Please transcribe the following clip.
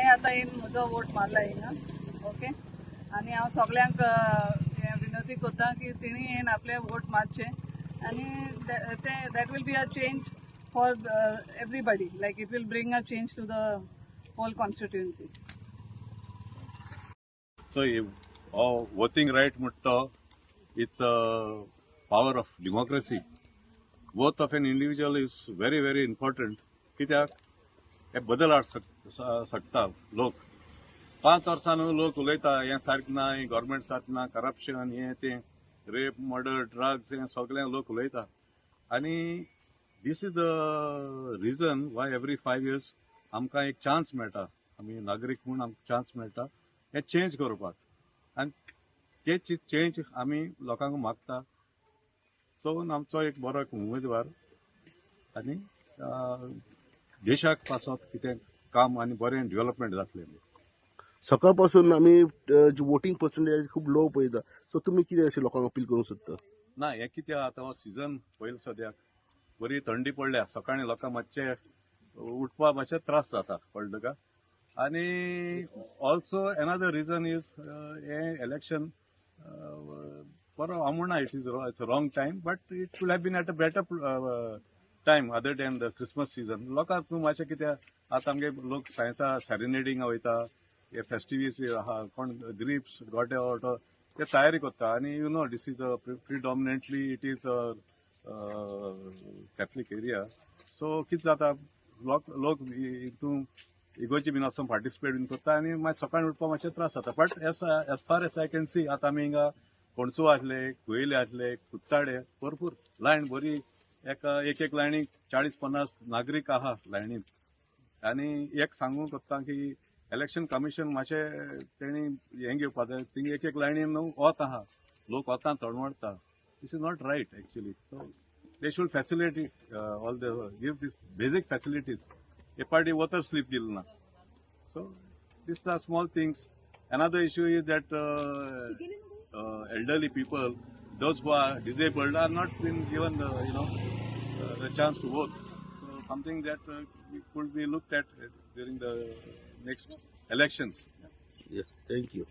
हांवें आतां येवन म्हजो वोट मारला हिंगा, ओके. आनी हांव सगल्यांक हें विनंती करता की तेणी येवन आपले वोट मारचे आनी ते that will be a change for everybody, like it will bring a change to the whole constituency. So voting right म्हणटा तो it's a power of democracy. Vote of an individual is very very important, कित्याक हे बदल हाड शकता लोक. 5 वर्सां न्हू लोक उलयता, हें सारकें ना, हें गव्हर्मेंट सारकें ना, करप्शन, हें तें, रेप, मर्डर, ड्रग्स, हें सगळें लोक उलयता. आनी this is the reason why every 5 years आमकां एक चान्स मेळटा, आमी नागरीक म्हूण आमकां चान्स मेळटा हें चेंज करपाक. आनी तेच चेंज आमी लोकांक मागता. चोवन आमचो एक बरो एक उमेदवार आनी देशाक पासत कितें काम आनी बरें डेव्हलपमेंट जातलें. सकाळपासून आमी वोटींग पर्संटेज खूब लो पळयता, सो तुमी कितें अशें लोकांक अपील करूंक सोदता? ना, हें कितें आतां सिजन पयलीं सद्याक बरी थंडी पडल्या, सकाळीं लोकांक मातशे उठपा मातशे त्रास जाता, कळ्ळें तुका? आनी ऑल्सो एनदर रिजन is हें इलेक्शन बरो हांव म्हणना it's wrong time, but it should have been at a better time other than the Christmas season. लोकांक न्हू मातशें कितें आतां आमगे लोक सायन्सा सेरेनेडींग वयता, हे फेस्टिवीज बी आहा, कोण ग्रिप्स गोटे ऑटो ते तयारी करता. आनी you know this is a predominantly it is a Catholic area, so कितें जाता, लोक लोक हितून इगोर्जी बीन वचोन पार्टिसिपेट बीन करता आनी मागीर सकाळीं उठपाक मातशे त्रास जाता. But as far as I can see, आतां आमी हिंगा कोणसो आसले, कुयेले आसले, कुत्ताडे, भरपूर लायन बरी एका एक एक लायनीक 40-50 नागरीक आहा लायनीत. आनी एक सांगूंक सोदता की इलेक्शन कमिशन मातशें तेणी हें घेवपा जाय. थिंग एक एक लायनीन न्हू वत आहा, लोक वतान तळमळटा. This is not right actually, so they should facilitate all the give this basic facilities. एक पार्टी वोटर स्लीप दिल ना, so this are small things. Another issue is that elderly people, those who are disabled, are not been given the chance to vote. So something that could be looked at during the next elections. Thank you.